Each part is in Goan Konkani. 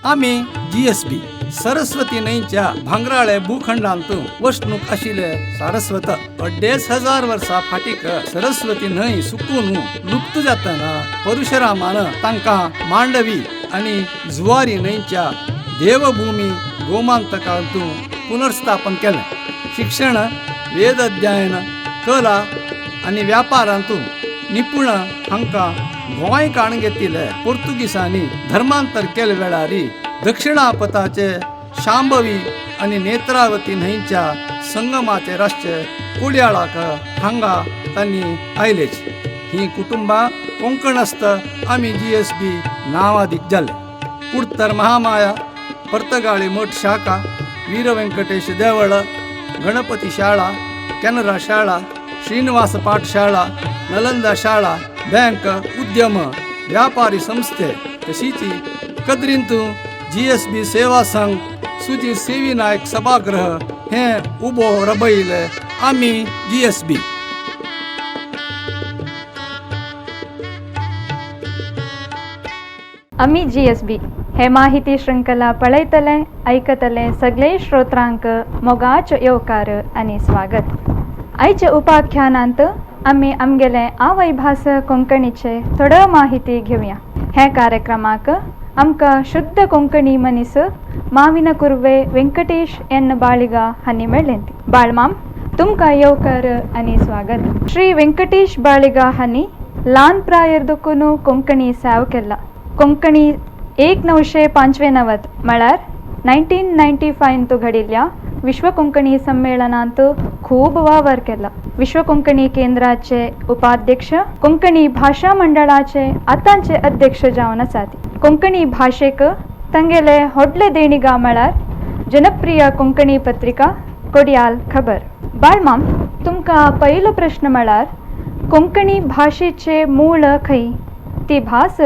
आमी जीएसबी सरस्वती न्हंयच्या भांगराळे भूखंडांत वसणूक आशिल्ले सारस्वत. 2500 वर्सां फाटीक सरस्वती न्हंय सुकून लुप्त जातना परशुरामान तांकां मांडवी आनी जुवारी न्हंयच्या देवभूमी गोमांतकांत पुनर्स्थापन केलें. शिक्षण, वेद अध्ययन, कला आनी व्यापारांत निपुण हांकां गोंय काण घेतिल्ले पोर्तुगीसांनी धर्मांतर केले वेळार दक्षिणापथाचे शांभवी आनी नेत्रावती न्हंयच्या संगमाचे रातचे कोडयाळाक हांगा तांणी आयलेच. ही कुटुंबां कोंकणस्थ आमी जीएसबी नांवादीक जाले. कुडतर महामाया, पर्तगाळी मठ शाखा, वीर व्यंकटेश देवळ, गणपती शाळा, केनरा शाळा, श्रीनिवास पाठशाळा, नलंदा शाळा, बँक, उद्यम, व्यापारी संस्थे तशीच कदरींत जीएसबी सेवा संघ, सुजी सेवी नायक सभागृह हे उबो रबयले आमी जीएसबी. आमी जीएसबी हे माहिती शृंखला पळयतले आयकतले सगळे श्रोत्रांक मोगाचो येवकार आनी स्वागत. आयच्या उपाख्यानांत आमी आमगेले आवय भास कोंकणीचे थोडो माहिती घेवया. हे कार्यक्रमाक आमकां शुद्ध कोंकणी मनीस माविन कुर्वे व्यंकटेश एन बाळिगा हांणी मेळ्ळें. बाळमाम, तुमकां येवकार आनी स्वागत. श्री व्यंकटेश बाळिगा हांणी ल्हान प्रायर दुखून कोंकणी सेव केला. कोंकणी 1995 म्हळ्यार 1995 घडिल्ल्या विश्व कोंकणी संमेलनांत खूब वावर केला. विश्व कोंकणी केंद्राचे उपाध्यक्ष, कोंकणी भाशा मंडळाचे आतांचे अध्यक्ष जावन आसात. कोंकणी भाशेक तांगेले व्हडले देणिगा म्हळ्यार जनप्रिय कोंकणी पत्रिका कोडियाल खबर. बाळमाम, तुमकां पयलो प्रश्न म्हळ्यार कोंकणी भाशेचे मूळ खंय, ती भास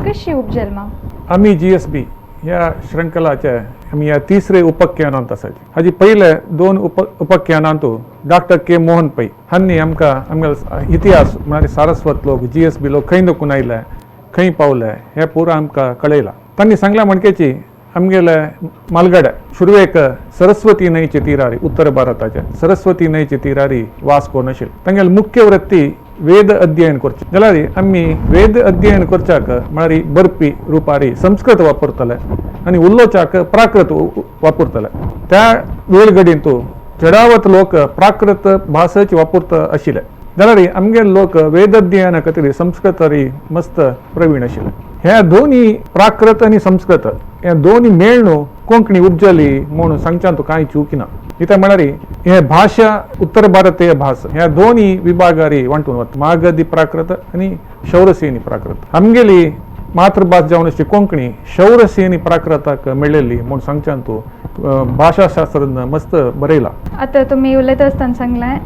कशी उपजल माम? आमी जीएसबी ह्या शृंखलाचे आमी ह्या तिसरे उपख्यानांत आसात. हाजी पयले दोन उपाख्यानांत डॉक्टर के मोहन पै हांणी आमकां आमगे इतिहास म्हळ्यार सारस्वत लोक, जीएसबी लोक खंय दखून आयले, खंय पावले हें पुरो आमकां कळयलां. तांणी सांगलां म्हणकेची आमगेले मालगडे सुरवेक सरस्वती न्हंयचे तिरारी, उत्तर भारताचे सरस्वती न्हंयचे तिरारी वास करून आशिल्ले. तांगेले मुख्य वृत्ती वेद अध्ययन करचें. जाल्यार आमी वेद अध्ययन करच्याक म्हळ्यार बरपी रुपारी संस्कृत वापरतले आनी उलोवच्याक प्राकृत वापरतले. त्या वेळगडींत चडावत लोक प्राकृत भाशेची वापरता आशिल्ले, जाल्यार आमगेले लोक वेद अध्ययना खातीर संस्कृतरी मस्त प्रवीण आशिल्ले. ह्या दोनी प्राकृत आनी संस्कृत ह्या दोनी मेळ्ळू कोंकणी उपजली म्हणून सांगच्यान कांय चूक ना. इथे म्हळ्यार हे भाशा उत्तर भारतीय भास ह्या दोनी विभागारी वांटून वता, मागधी प्राकृत आनी शौरसेनी प्राकृत. आमगेली मातृभास जावन आसची कोंकणी शौरसेनी प्राकृताक मेळ्ळेली म्हूण सांगच्यान तूं भाशाशास्त्रज्ञ मस्त बरयला. आतां तुमी उलयता आसतना सांगलें,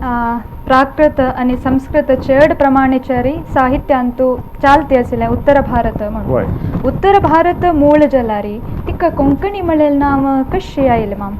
प्राकृत आनी संस्कृत चड प्रमाणेचेर साहित्यांतू चालती आशिल्लें उत्तर भारत म्हणून. उत्तर भारत मूळ जाल्यार तिका कोंकणी म्हणलें नांव कशें आयलें माम?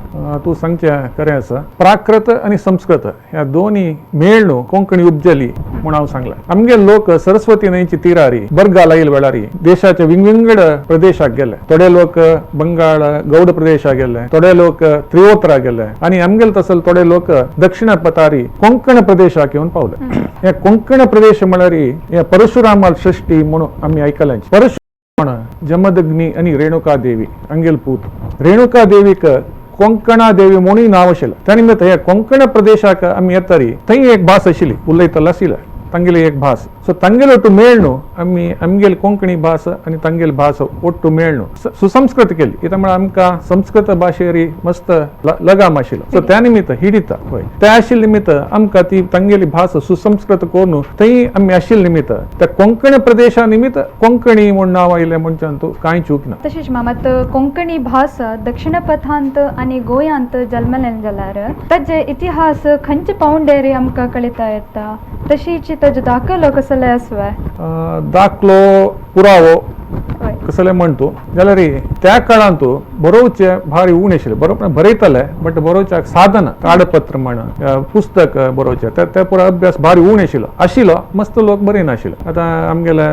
तूं सांगचें खरें आसा. प्राकृत आनी संस्कृत ह्या दोनी मेळ्ळू कोंकणी उपजली म्हूण हांव सांगलें. आमगे लोक सरस्वती न्हंयची तिरारी बरगाल आयल वेळारी देशाच्या विंगविंगड प्रदेशाक गेले. थोडे लोक बंगाळ गौड प्रदेशाक गेले, थोडे लोक त्रिवोत्रा गेले आनी आमगेले तसल थोडे लोक दक्षिण पतारी कोंकण प्रदेशाक येवन पावले. हे कोंकण प्रदेश म्हळ्यार हे परशुरामाल सृष्टी म्हणून आमी आयकलें. परशुराम जमदग्नी आनी रेणुका देवी अंगेल पूत. रेणुका देवीक कोंकणा देवी म्हणून नांव आशिल्लें. त्या निमित्त ह्या कोंकण प्रदेशाक आमी येतरी थंय एक भास आशिल्ली, उलयतलो आशिल्ले तांगेली एक भास. सो तांगेले ಒಟ್ಟು मेळ्ळू आमी आमगेली कोंकणी भास आनी तांगेली भास ಒಟ್ಟು मेळ्ळू सुसंस्कृत केली. इता म्हळ्यार आमकां संस्कृत भाशेरी मस्त लगाम आशिल्लो. सो त्या निमित्त हिडिता हय त्या आशिल्ले निमित्त आमकां ती तांगेली भास सुसंस्कृत करून थंय आमी आशिल्ले निमित्त त्या कोंकण प्रदेशा निमित्त कोंकणी म्हूण नांव आयलें म्हणच्यान तूं कांय चूक ना. तशेंच माम, आतां कोंकणी भास दक्षिणपथांत आनी गोंयांत जल्मलें जाल्यार ताजे इतिहास खंयचे पावंडेर आमकां कळयता येता? तशीच ताजो दाखलो कसले आसवे? दाखलो पुरावो कसले म्हणतो जाल्यार त्या काळांत बरोवचे भारी उणें आशिल्लें. बरोवप बरयताले बट बरोवच्याक साधन ताडपत्र म्हण पुस्तक बरोवचें ते पुरो अभ्यास भारी उणें आशिल्लो आशिल्लो मस्त लोक बरयनाशिल्ले. आतां आमगेले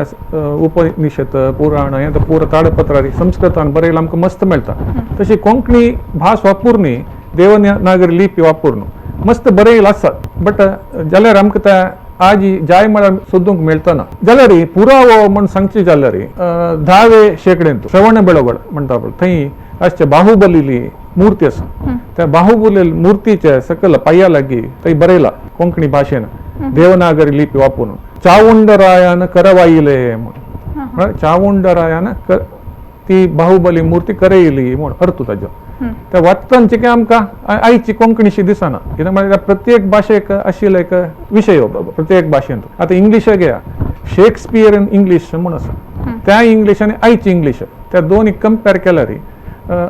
उपनिषद पुराण हें तर पुरो ताडपत्रार संस्कृतान बरयलें आमकां मस्त मेळटा. तशी कोंकणी भास वापरून देवनागरी लिपी वापरून मस्त बरयलें आसा बट जाल्यार आमकां त्या आजी जाय म्हळ्यार सोदूंक मेळतना. जाल्यार पुरावो म्हण सांगचे जाल्यार 10वे शेंकड्यांत श्रवण बेळगोळ म्हणटा पळय थंय आसचे बाहुबलीली मूर्ती आसा. त्या बाहुबली मुर्तीचे सकल पांया लागीं थंय बरयला कोंकणी भाशेन देवनागरी लिपी वापरून चावुंडरायान करवायले म्हूण, चावुंडरायान ती बाहुबली मूर्ती करयली म्हूण अर्थ ताजो. त्या वाचतांची काय आमकां आयची कोंकणीशी दिसना. कित्याक म्हळ्यार प्रत्येक भाशेक आशिल्लो एक विशय प्रत्येक भाशेंत. आतां इंग्लीश घेया, शेक्सपियर इंग्लीश म्हूण आसा, त्या इंग्लीश आनी आयची इंग्लीश त्या दोनी कंपेर केल्यार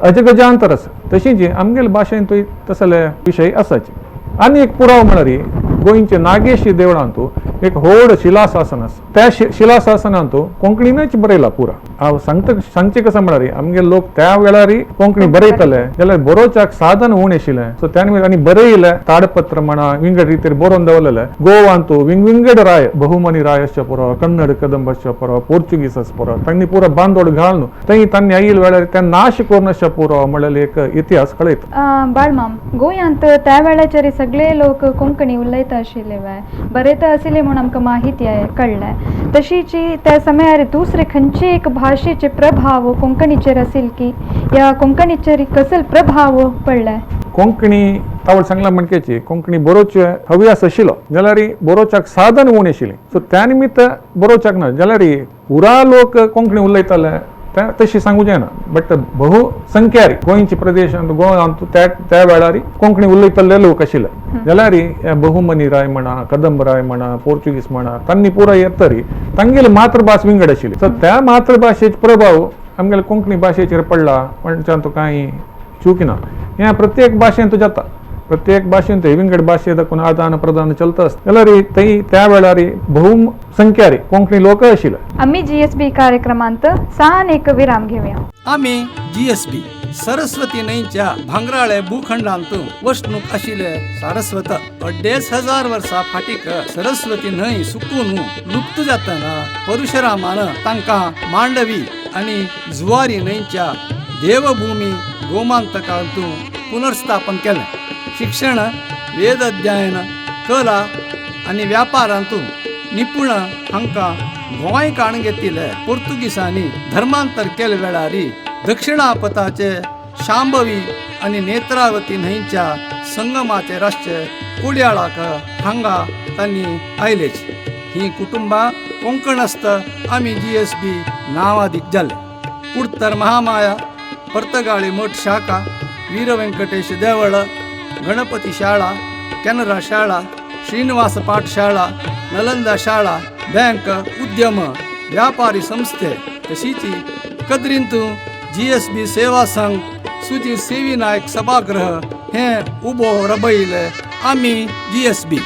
अजगजांतर आसा. तशीच आमगेले भाशेंतूय तसले विशय आसाचे. आनी एक पुराव म्हळ्यार गोंयचे नागेशी देवळांत एक व्हड शिलाशासन आसा. त्या शिलाशासनांत कोंकणीनच बरयला पुरा. हांव सांगता सांगचें कशें म्हळ्यार आमगे लोक त्या वेळार कोंकणी बरयताले जाल्यार बरोवच्याक साधन उणें आशिल्लें. सो त्या निमित्त आनी बरयलें ताडपत्र म्हणा विंगड रितीर बरोवन दवरलेलें. गोवांत विंगविंगड राय, बहुमनी राय आसचे पुरो, कन्नड कदंब आसचे पुरो, पोर्चुगीज आसचे पुरो, तांणी पुरो बांदोड घालून थंय तांणी आयिल्ले वेळार ते नाश करून आसचे पुरो म्हणलेले एक इतिहास कळयता. बाळमाम, गोंयांत त्या वेळाचेर सगळे लोक कोंकणी उलयता आशिल्ले वे बरयता आशिल्ले म्हूण आमकां माहिती कळ्ळें. तशीच त्या समयार दुसरे खंयचे एक भाशेचे प्रभाव कोंकणीचेर आशिल्ले की या कोंकणीचेर कसले प्रभाव पडले? कोंकणी तावळ सांगला म्हणकेची कोंकणी बरोवचे हव्यास आशिल्लो जाल्यार बरोवच्याक साधन उणें आशिल्लें. सो त्या निमित्त बरोवच्याक ना जाल्यार पुरा लोक कोंकणी उलयताले त्या तशी सांगू जायना बट बहुसंख्यारी गोंयचे प्रदेशांत गोंयांत त्या वेळार कोंकणी उलयतले लोक आशिल्ले. जाल्यार बहुमनी राय म्हणा, कदंब राय म्हणा, पोर्चुगीज म्हणा, तांणी पुराय येतरी तांगेली मातृभास विंगड आशिल्ली. सो त्या मातृभाशेचो प्रभाव आमगेले कोंकणी भाशेचेर पडला म्हणच्यान कांय चूक ना. ह्या प्रत्येक भाशेंत जाता, प्रत्येक भाशेंत विंगड भाशे दाखोवन आदान प्रदान चलता आसता. जाल्यार थंय त्या वेळार बहुसंख्यारी कोंकणी लोक आशिल्ले. आमी GSB कार्यक्रमांत सान एक विराम घेवया. आमी GSB Saraswati न्हंयच्या भांगराळे भूखंडांत वसणूक आशिल्ले सारस्वत 2500 वर्सां फाटीक सरस्वती न्हंय सुकून लुप्त जातना परशुरामान तांकां मांडवी आनी जुवारी न्हंयच्या देवभूमी गोमांतकांत पुनर्स्थापन केलें. शिक्षण, वेद अध्ययन, कला आनी व्यापारांत निपुण हांकां गोंय काण घेतिल्ले पोर्तुगीसांनी धर्मांतर केले वेळार दक्षिणापथाचे शांभवी आनी नेत्रावती न्हंयच्या संगमाचे राष्ट्र कोडयाळाक हांगा तांणी आयलेच. ही कुटुंबां कोंकणस्थ आमी GSB नांवादीक जाले. कुडतर महामाया, पर्तगाळी मठ शाखा, वीर वेंकटेश देवळ, गणपती शाळा, केनरा शाळा, श्रीनिवास पाठशाळा, नलंदा शाळा, बँक, उद्यम, व्यापारी संस्थे तशीच कदरींत GSB सेवा संघ, सुजी सेवी नायक सभागृह हे उबो रबयले आमी GSB.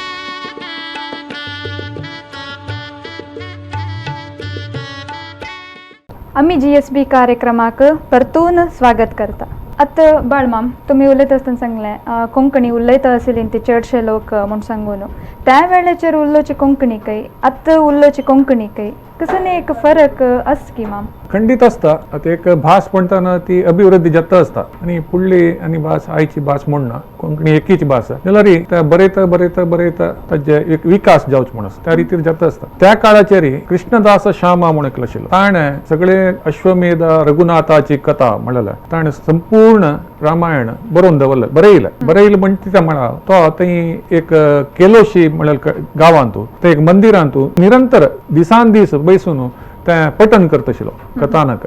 आमी GSB कार्यक्रमाक परतून स्वागत करता. आतां बाळमाम, तुमी उलयता आसतना सांगलें कोंकणी उलयता आशिल्ली ती चडशे लोक म्हूण सांगून त्या वेळाचेर उलोवची कोंकणी काय आतां उलोवची कोंकणी काय कसो एक फरक आसा की माम? खंडीत आसता. आतां एक भास म्हणटाना ती अभिवृद्धी जाता आसता आनी फुडली आनी भास आयची भास म्हणना, कोंकणी एकीच भास जाल्यार त्या बरयता बरयता बरयता ताजे एक विकास जावचो म्हूण आसा त्या रितीर जाता आसता. त्या काळाचेर कृष्णदास श्यामा म्हूण एकलो आशिल्लो, ताणें सगळे अश्वमेध रघुनाथाची कथा म्हणलें ताणें संपूर्ण रामायण बरोवन दवरलें, बरयलें बरयलें म्हणटा ते म्हणा तो थंय एक केलोशी म्हणल्यार गांवांत थंय एक मंदिरांत निरंतर दिसान दीस बैसून तें पठण करता आशिल्लो कथानक.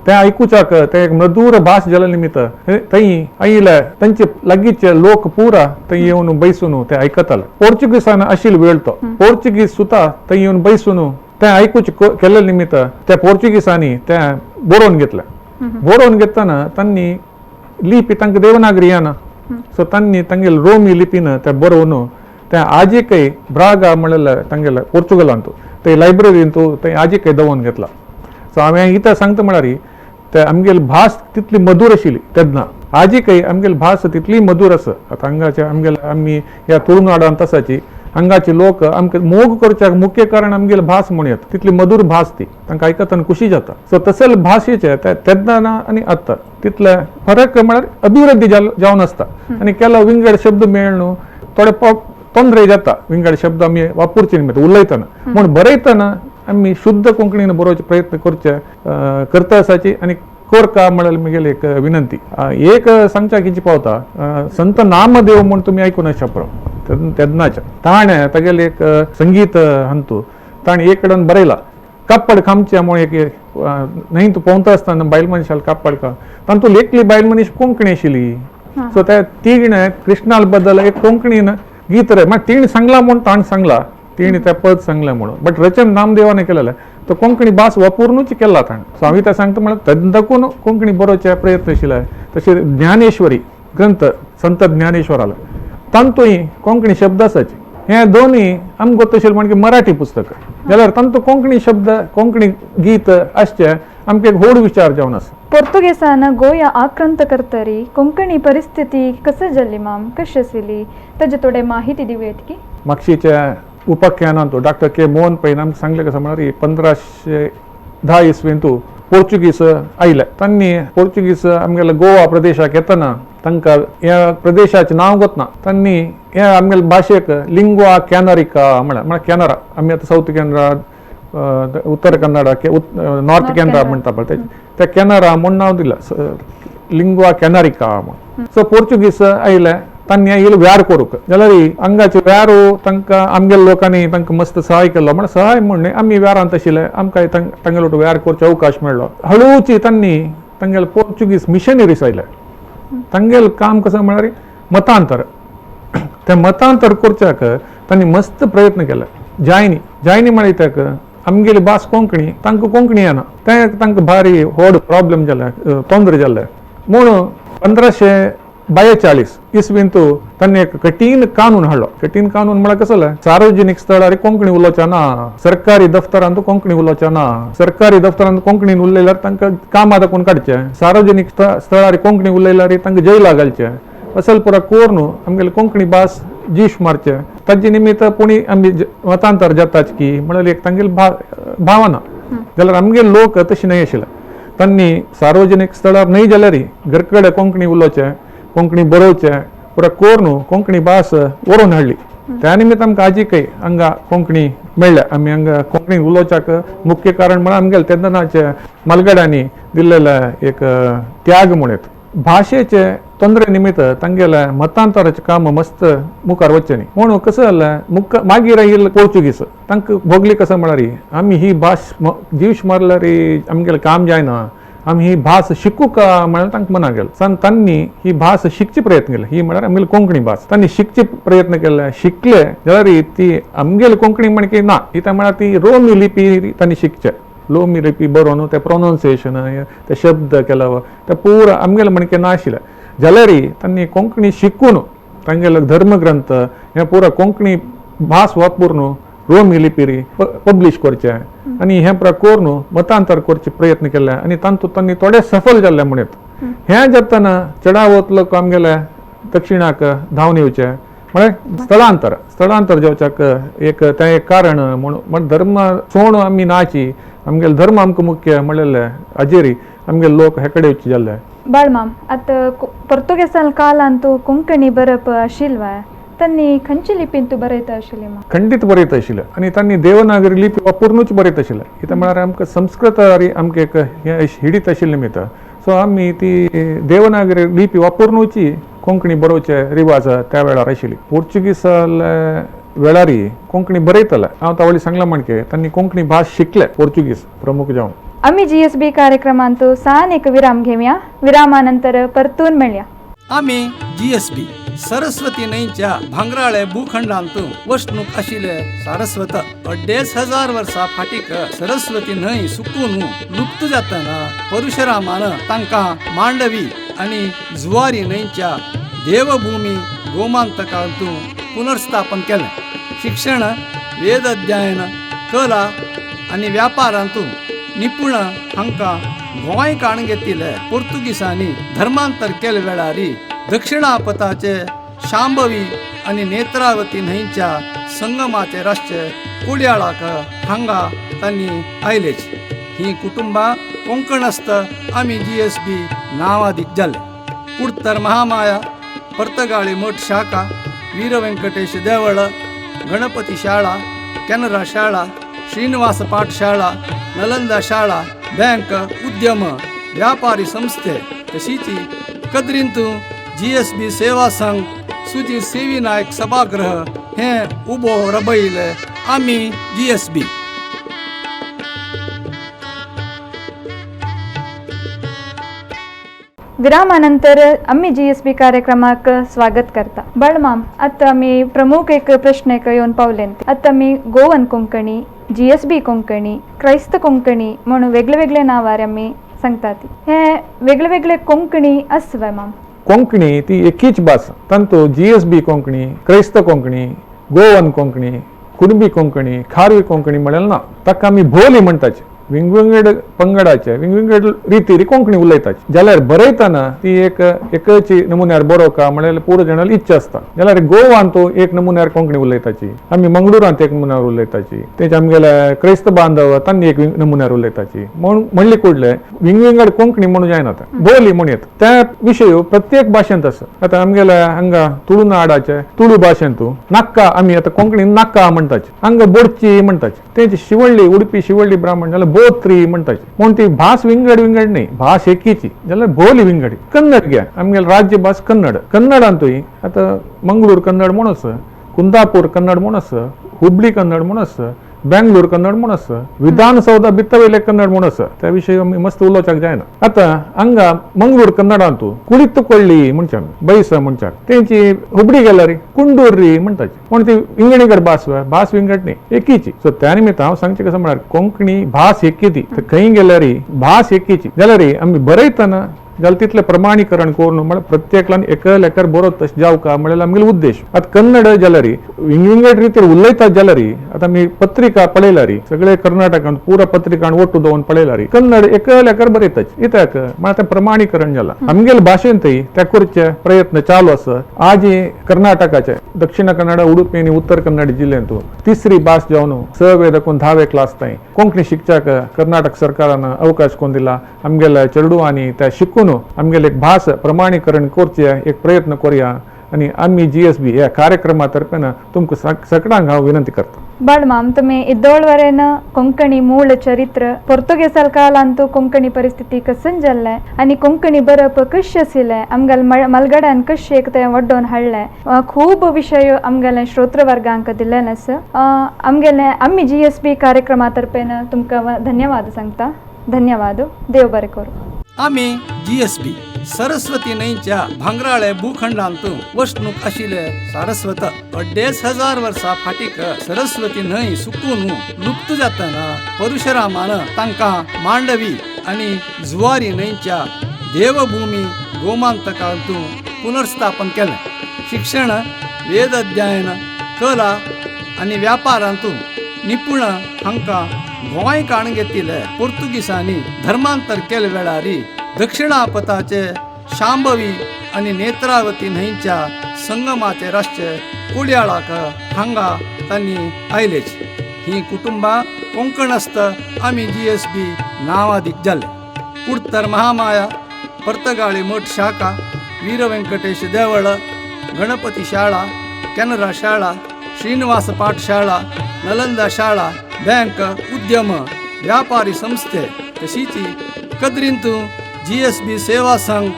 तें आयकुच्याक तें एक मधूर भास जाल्या निमित्त थंय आयिल्ले तांचे लागींचे लोक पुरा थंय येवन बैसून ते आयकताले. पोर्चुगीसान आशिल्लो वेळ तो पोर्चुगीज सुद्दां थंय येवन बैसून तें आयकुचें केल्ले निमित्त त्या पोर्चुगीसांनी तें बरोवन घेतलें. बरोवन घेतना तांणी लिपी तांकां देवनागरी येना, सो तांणी तांगेले रोमी लिपीन तें बरोवन तें आजिकय ब्रागा म्हणलें तांगेले पोर्चुगलांत ते लायब्ररींत थंय आजिकय दवरून घेतला. सो हांवें इतां सांगता म्हळ्यार ते आमगेली भास तितली मधूर आशिल्ली तेन्ना. आजी आमगेली भास तितली मधूर आसा. आतां हांगाचे आमगेले आमी ह्या तुळुनाडांत आसाची हांगाचे लोक आमकां मोग करच्याक मुख्य कारण आमगेली भास म्हणूं येता. तितली मधूर भास ती तांकां आयकतना खुशी जाता. सो तसले भाशेचे तेन्ना ना आनी आतां तितले फरक म्हळ्यार अभिवृद्धी जावन आसता आनी केलो विंगड शब्द मेळ न्हू थोडे तोंदरे जाता. विंगड शब्द आमी वापरचे निमित्त उलयतना म्हूण बरयतना आमी शुद्ध कोंकणीन बरोवचे प्रयत्न करचे करता आसाची आनी कोरका म्हळ्यार म्हगेली एक विनंती. एक सांगच्या कितें पावता, संत नामदेव म्हूण तुमी आयकून आसच्या पुरो तेन्नाच्या ताणें तागेलें एक संगीत हंतू ताणें एक कडेन बरयला कापड खामचें म्हूण एक न्हंय तूं पोंवता आसतना बायल मनशाल कापड खा तातूंत एकली बायल मनीस कोंकणी आशिल्ली. सो त्या तिणें कृष्णाल बद्दल एक कोंकणीन गीत रे मागीर तिणें सांगलां म्हूण ताणें सांगलां, तिणें तें पद सांगलें म्हणून, बट रचन नामदेवान केलेलें तो कोंकणी भास वापरुनूच केला ताणें. सो हांव तें सांगता म्हळ्यार तेन्ना कोंकणी बरोवचे प्रयत्न आशिल्ले. तशें ज्ञानेश्वरी ग्रंथ संत ज्ञानेश्वरालो तांतूय कोंकणी शब्द आसाचे. हे दोनूय आमकां गोत आशिल्लें म्हणजे मराठी पुस्तक जाल्यार तांतू कोंकणी शब्द कोंकणी गीत आसचें आमकां एक व्हड विचार जावन आसा. पोर्तुगेसान गोंया आक्रंत करतरी कोंकणी परिस्थिती कसं जाल्ली माम, कशी आशिल्ली ताजे थोडे माहिती दिवं की? मागशीच्या उपाख्यानांत डॉक्टर के मोहन पैन आमकां सांगलें कसं म्हळ्यार 1510 इसवेंतू पोर्चुगीस आयले. तांणी पोर्चुगीस आमगेल्या गोवा प्रदेशाक येतना तांकां ह्या प्रदेशाचें नांव गोतना तांणी ह्या आमगेल्या भाशेक लिंग्वा कॅनरिका म्हळ्यार म्हळ्यार कॅनरा, आमी आतां सावथ कॅनरा उत्तर कन्नडा नॉर्थ कॅनरा म्हणटा पळय त्या कॅनरा म्हूण नांव दिलां लिंग्वा कॅनरिका म्हूण. सो पोर्चुगीस आयले तांणी येयले व्यार करूंक जाल्यार हांगाचे व्यारू तांकां आमगेल्या लोकांनी तांकां मस्त सहाय केलो. म्हळ्यार सहाय म्हूण न्हय, आमी व्यारांत आशिल्ले आमकां तांगेलो व्यार करचो अवकाश मेळ्ळो. हळूची तांणी तांगेले पोर्चुगीज मिशनरीज आयले. तांगेलें काम कसं म्हळ्यार मतांतर. तें मतांतर करच्याक तांणी मस्त प्रयत्न केले. जायनी जायनी म्हळ्यार आमगेली भास कोंकणी तांकां कोंकणी येना तें तांकां भारी व्हड प्रॉब्लम जालें, तोंदरे जालें. म्हूण 1542 इसवींतू तांणी एक कठीण कानून हाडलो. कठीण कानून म्हळ्यार कसो, सार्वजनीक स्थळार कोंकणी उलोवचें ना, सरकारी दफ्तरांत कोंकणी उलोवचें ना, सरकारी दफ्तरांत कोंकणीन उलयल्यार तांकां कामां दाखोवन काडचें, सार्वजनीक स्थळार कोंकणी उलयल्यार तांकां जैला घालचें, असल पुरा करून आमगेली कोंकणी भास जीश मारचें. ताजे निमित्त पुणी आमी मतांतर जाताच की म्हळ्यार एक तांगेली भावना. जाल्यार आमगेले लोक तशें न्हय आशिल्ले. तांणी सार्वजनीक स्थळार न्हय जाल्यार घरकडे कोंकणी उलोवचें, कोंकणी बरोवचें पुरा करून कोंकणी भास व्हरून हाडली. त्या निमित्त आमकां आजीकय हांगा कोंकणी मेळ्ळ्या. आमी हांगा कोंकणी उलोवच्याक मुख्य कारण म्हळ्यार आमगेले तेन्नाचे मालगड्यांनी दिल्लेलें एक त्याग म्हूण येता. भाशेचे तोंदरे निमित्त तांगेलें मतांतराचें काम मस्त मुखार वचचें न्ही म्हणून कसं जालें मुखार मागीर आयिल्ले पोर्चुगीस तांकां भोगली कसं म्हळ्यार आमी ही भास जीवश मारल्यार आमगेलें काम जायना, आमी ही भास शिकूं का म्हळ्यार तांकां मना गेलें. सान तांणी ही भास शिकचे प्रयत्न केले. ही म्हळ्यार आमगेली कोंकणी भास तांणी शिकचे प्रयत्न केले. शिकले जाल्यार ती आमगेली कोंकणी म्हणकी ना, ती म्हळ्यार ती रोमी लिपी तांणी शिकचे. रोमी लिपी बरोवन ते प्रोनाउन्सिएशन ते शब्द केला ते पुरा आमगेले म्हणके ना आशिल्लें. जाल्यार तांणी कोंकणी शिकून तांगेलो धर्मग्रंथ हे पुरा कोंकणी भास वापरून रोमी लिपीरी पब्लिश करचें आनी हें पुरा करून मतांतर करचे प्रयत्न केले आनी तातूंत तांणी थोडे सफल जाल्ले म्हणूं येता. हें जातना चडावत लोक आमगेले दक्षिणाक धांवन येवचे म्हळ्यार स्थलांतर स्थलांतर जावच्याक एक तें एक कारण म्हूण. म्हण धर्म सोण आमी नाची आमगेले धर्म आमकां मुख्य म्हणलेले हाजेरी आमगेले लोक हे कडेन येवचे जाल्ले. बाळमाम आतां पोर्तुगेजां कालांतू कोंकणी बरप आशिल्लें तांणी खंयची लिपीन तूं बरयता आशिल्ली? खंडीत बरयता आशिल्लें आनी तांणी देवनागरी लिपी वापरुनूच बरयता आशिल्लें. कित्याक म्हळ्यार आमकां संस्कृत आमकां एक हें हिडीत आशिल्लें निमित्त सो आमी ती देवनागरी लिपी वापरुनूच कोंकणी बरोवचे रिवाज त्या वेळार आशिल्ली. पोर्चुगीसाले वेळारी कोंकणी बरयताले. हांव तावळी सांगलां म्हणके तांणी कोंकणी भास शिकले पोर्चुगीज प्रमुख जावन. आमी GSB कार्यक्रमांत सान एक विराम घेवया. विरामानंतर परतून मेळया. आमी GSB Saraswati न्हंयच्या भांगराळे भूखंडांत वसणूक आशिल्ले सारस्वत 2500 वर्सां फाटीक सरस्वती न्हंय सुकून लुप्त जातना परशुरामान तांकां मांडवी आनी जुवारी न्हंयच्या देवभूमी गोमांतकांत पुनर्स्थापन केलें. शिक्षण, वेद अध्ययन, कला आनी व्यापारांत निपुण हांकां गोंय काण घेतिल्ले पोर्तुगीसांनी धर्मांतर केले वेळारी दक्षिणापथाचे शांभवी आनी नेत्रावती न्हंयच्या संगमाचे राष्ट्र कोडयाळाक हांगा तांणी आयलेच. ही कुटुंबां कोंकणस्थ आमी GSB नांवादीक जाले. कुडतर महामाया, पर्तगाळी मठ शाखा, वीर वेंकटेश देवळ, गणपती शाळा, केनरा शाळा, श्रीनिवास पाठशाळा, नलंदा शाळा, बँक, उद्यम, व्यापारी संस्थे तशीच कदरींतू GSB सेवा संघ, सुजी सेवी नायक सभागृह हे उबो रबयले आमी GSB. विरामानंतर आम्ही GSB कार्यक्रमाक स्वागत करता. बळमाम, आता आमी प्रमुख एक प्रश्न येवन पावले. आता आमी गोवन कोंकणी, GSB Konkani, क्रैस्त कोंकणी म्हणून वेगळे वेगळे नांवार आमी सांगतात. हे वेगळे वेगळे कोंकणी आसवे माम? कोंकणी ती एकीच भास. तांतू GSB Konkani, क्रैस्त कोंकणी, गोवन कोंकणी, कुणबी कोंकणी, खारवी कोंकणी म्हणल्यार ना. ताका आमी भोली म्हणटाचे. विंगविंगड पंगडाचे विंगविंगड रितीरी कोंकणी उलयताची. जाल्यार बरयतना ती एक एकच नमुन्यार बरोवका म्हणल्यार पुरो जाणांक इच्छा आसता. जाल्यार गोवान तो एक नमुन्यार कोंकणी उलयताची, आमी मंगळुरांत एक नमुन्यार उलयताची, तेचे आमगेले क्रिस्त बांधव तांणी एक नमुन्यार उलयताची. म्हणून म्हणली कुडले विंगविंगड कोंकणी म्हणून जायना, बोली म्हणून येता. त्या विशय प्रत्येक भाशेंत आसा. आतां आमगेले हांगा तुळुनाडाचे तुळू भाशेंतू नाक्का, आमी आतां कोंकणीन नाक्का म्हणटाचे, हांगा बोडची म्हणटाचे. तेंची शिवळ्ळी उडपी शिवळ्ळी ब्राह्मण जाल्यार बोत्री म्हणटाचे. म्हणून ती भास विंगड विंगड न्ही, भास एकीची, जाल्यार बोली विंगडी. कन्नड घ्या, आमगेले राज्य भास कन्नड. कन्नडांतूय आतां मंगळूर कन्नड म्हूण आसा, कुंदापूर कन्नड म्हूण आसा, हुबळी कन्नड म्हूण आसा, बेंगलोर कन्नड म्हूण आसा, विधानसौधा बित्तवेले कन्नड म्हूण आसा. त्या विशयी आमी मस्त उलोवच्याक जायना. आतां हांगा मंगळूर कन्नडांतू कुळित्तुಕೊಳ್ಳಿ म्हणचे आमी, बैस म्हणच्याक. तेंची हुबळी गेल्यार कुंडूर्री म्हणटाची. पूण ती विंगडीकड भास, भास विंगड न्ही, एकीची. सो त्या निमित्त हांव सांगचें कसं म्हळ्यार कोंकणी भास एकी ती, खंय गेल्यार भास एकीची. जाल्यार आमी बरयतना जाल्यार तितलें प्रमाणीकरण करून म्हळ्यार प्रत्येकल्यान एकल एकर बरोत तशें जावका म्हळ्यार आमगेलो उद्देश. आतां कन्नड जाल्यार विंगविंगड रितीर उलयतात. जाल्यार आतां आमी पत्रिका पळयल्यार सगळे कर्नाटकांत पुरा पत्रिकान ओटू दवरून पळयल्यार कन्नड एकल एकर बरयतात. कित्याक म्हळ्यार आतां प्रमाणीकरण जाला. आमगेले भाशेंतय त्या करचे प्रयत्न चालू आसा. आज कर्नाटकाचे दक्षिण कन्नड, उडुपी आनी उत्तर कन्नड जिल्ल्यांतू तिसरी भास जावन 6वे देखून 10वे क्लास ताई कोंकणी शिकच्याक कर्नाटक सरकारान अवकाश कोण दिला. आमगेल्या चेडवांनी त्या शिकून आमगेले एक भास प्रमाणीकरण करचे एक प्रयत्न करूया. आनी आमी GSB ह्या कार्यक्रमा तर्फेन तुमकां सगळ्यांक हांव विनंती करता. बाळमाम, तुम्ही इದ್ದोळवरेन कोंकणी मूळ चरित्र, पोर्तुगेसाल कालांतू कोंकणी परिस्थिती कसन जाल्लें आनी कोंकणी बरप कशें आशिल्लें, आमगेले मलगड्यान कशें एक तें वड्डोवन हाडलें, खूब विशय आमगेले श्रोत्रवर्गांक दिल्लें आसा. आमगेले आमी GSB कार्यक्रमा तर्फेन तुमकां धन्यवाद सांगता. धन्यवाद, देव बरें करूं. आमी GSB Saraswati न्हंयच्या भांगराळे भूखंडांत वसणूक आशिल्ले सारस्वत. 2500 वर्सां फाटीक सरस्वती न्हंय सुकून लुप्त जातना परशुरामान तांकां मांडवी आनी जुवारी न्हंयच्या देवभूमी गोमांतकांत पुनर्स्थापन केलें. शिक्षण, वेद अध्ययन, कला आनी व्यापारांत निपुण हांकां गोंय काण घेतिल्ले पोर्तुगीसांनी धर्मांतर केले वेळारी दक्षिणापथाचे शांभवी आनी नेत्रावती न्हंयच्या संगमाचे राष्ट्र कोडयाळाक हांगा तांणी आयलेच. ही कुटुंबां कोंकणस्थ आमी GSB नांवादीक जाले. कुडतर महामाया, पर्तगाळी मठ शाखा, वीर वेंकटेश देवळ, गणपती शाळा, केनरा शाळा, श्रीनिवास पाठशाळा, नलंदा शाळा, बँक, उद्यम, व्यापारी संस्थे तशीच कदरींतू GSB सेवा संघ,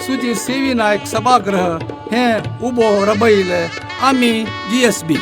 सुजी सेवी नायक सभागृह हे उबो रबयले आमी GSB.